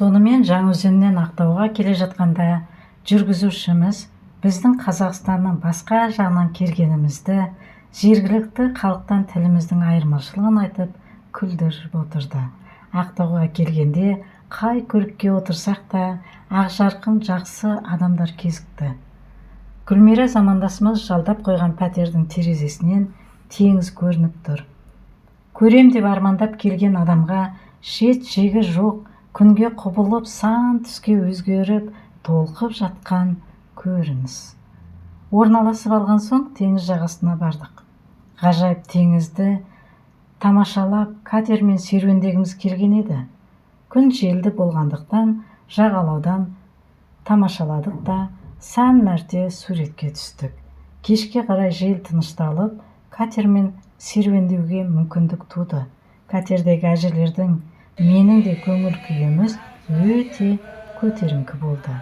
Сонымен Жаңаөзеннен Ақтауға келе жатқанда жүргізушіміз біздің Қазақстанның басқа жағынан келгенімізді, жергілікті халықтан тіліміздің айырмашылығын айтып күлдіріп отырды. Ақтауға келгенде қай көлікке отырсақ та ақжарқын жақсы адамдар кезікті. Гүлмира замандасымыз жалдап қойған пәтердің терезесінен теңіз көрініп тұр. Көрем деп армандап келген адамға шет-шегі жоқ, күнге құбылып, сан түске өзгеріп, толқып жатқан көрініс. Орналасып алған соң теңіз жағасына бардық. Ғажайып теңізді тамашалап, катермен серуендегіміз келген еді. Күн желді болғандықтан жағалаудан тамашаладық та сан мәрте суретке түстік. Кешке қарай жел тынышталып, катермен серуендеуге мүмкіндік туды. Катердегі әжелердің, менің де көңіл күйіміз өте көтеріңкі болды.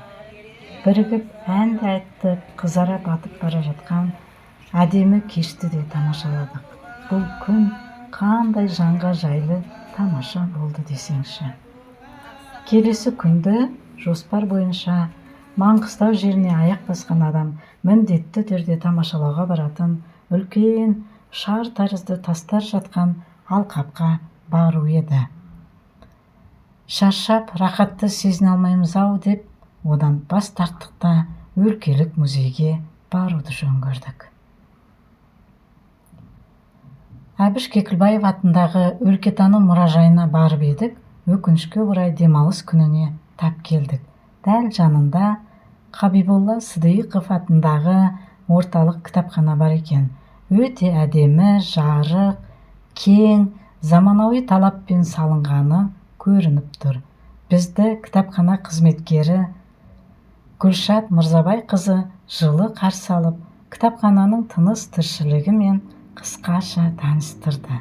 Бірігіп ән де айттық, қызара батып бара жатқан әдемі кешті де тамашаладық. Бұл күн қандай жанға жайлы, тамаша болды десеңші. Келесі күнді жоспар бойынша Маңғыстау жеріне аяқ басқан адам міндетті түрде тамашалауға баратын үлкен шар тәрізді тастар жатқан алқапқа бару еді. Шаршап, рахатты сезіне алмаймыз-ау деп одан бас тарттық та өлкелік музейге баруды жөн көрдік. Әбіш Кекілбаев атындағы өлкетану мұражайына барып едік, өкінішке орай демалыс күніне тап келдік. Дәл жанында Қабиболла Сыдиықов атындағы орталық кітапхана бар екен. Өте әдемі, жарық, кең, заманауи талаппен салынғаны көрініп тұр. Бізді кітапхана қызметкері Гүлшат Мырзабайқызы жылы қарсы алып, кітапхананың тыныс-тіршілігімен қысқаша таныстырды.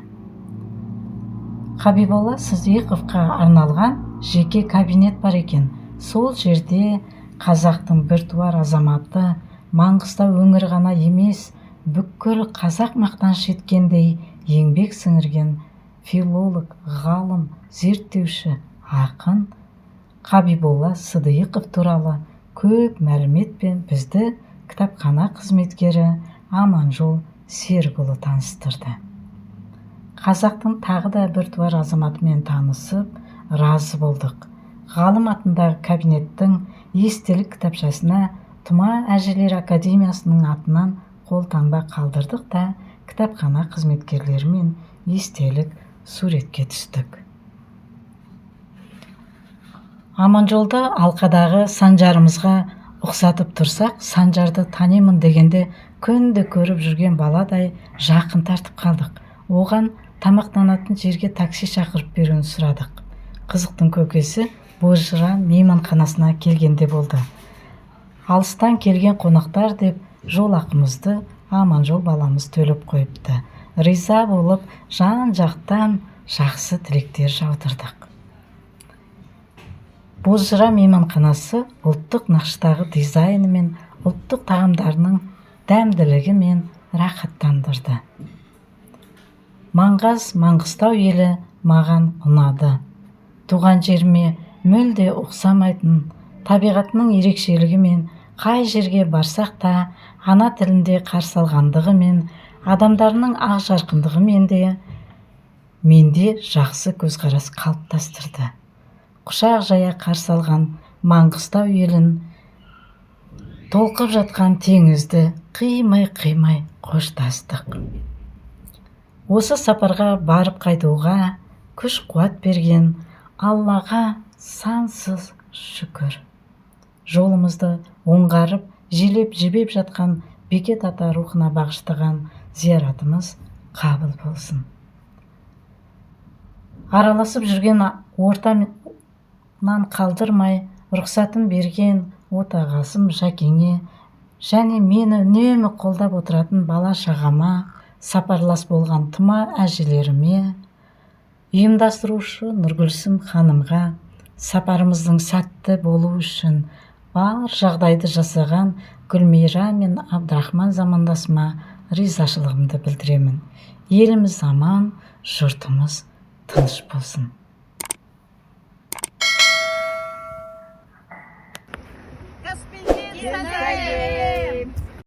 Қабиболла Сыздиықовқа арналған жеке кабинет бар екен. Сол жерде қазақтың біртуар азаматы, Маңғыстау өңірі ғана емес, бүкіл қазақ мақтаныш еткендей еңбек сіңірген филолог, ғалым, зерттеуші, ақын Қабиболла Сыдиықов туралы көп мәліметпен бізді кітапхана қызметкері Аманжол Серікұлы таныстырды. Қазақтың тағы да біртуар азаматымен танысып, разы болдық. Ғалым атындағы кабинеттің естелік кітапшасына Тұма әжелер академиясының атынан қолтаңба қалдырдық та кітапхана қызметкерлерімен естелік суретке түстік. Аманжолды алқадағы Санжарымызға ұқсатып тұрсақ, Санжарды танимын дегенде күнде көріп жүрген баладай жақын тартып қалдық. Оған тамақтанатын жерге такси шақырып беруін сұрадық. Қызықтың көкесі Бозжыра мейманханасына келгенде болды. Алыстан келген қонақтар деп жол ақымызды Аманжол баламыз төлеп қойыпты. Риза болып, жан-жақтан жақсы тілектер жаудырдық. Бозжыра мейманханасы ұлттық нақыштағы дизайнімен, ұлттық тағамдарының дәмділігімен рахаттандырды. Маңғаз, Маңғыстау елі маған ұнады. Туған жеріме мүлде ұқсамайтын табиғатының ерекшелігімен, қай жерге барсақ та ана тілінде қарсы алғандығымен, адамдарының ақжарқындығымен де менде жақсы көзқарас қалыптастырды. Құшақ жая қарсы алған Маңғыстау елін, толқып жатқан теңізді қимай-қимай қоштастық. Осы сапарға барып қайтуға күш-қуат берген Аллаға сансыз шүкір. Жолымызды оңғарып, желеп-жебеп жатқан Бекет ата рухына бағыштаған зияратымыз қабыл болсын. Араласып жүрген ортамнан қалдырмай рұқсатын берген отағасым Жәкеңе және мені үнемі қолдап отыратын бала-шағама, сапарлас болған тұма әжелеріме, ұйымдастырушы Нұргүлсім ханымға, сапарымыздың сәтті болуы үшін бар жағдайды жасаған Гүлмира мен Абдрахман замандасыма ризашылығымды білдіремін. Еліміз аман, жұртымыз тыныш болсын. Аспенен.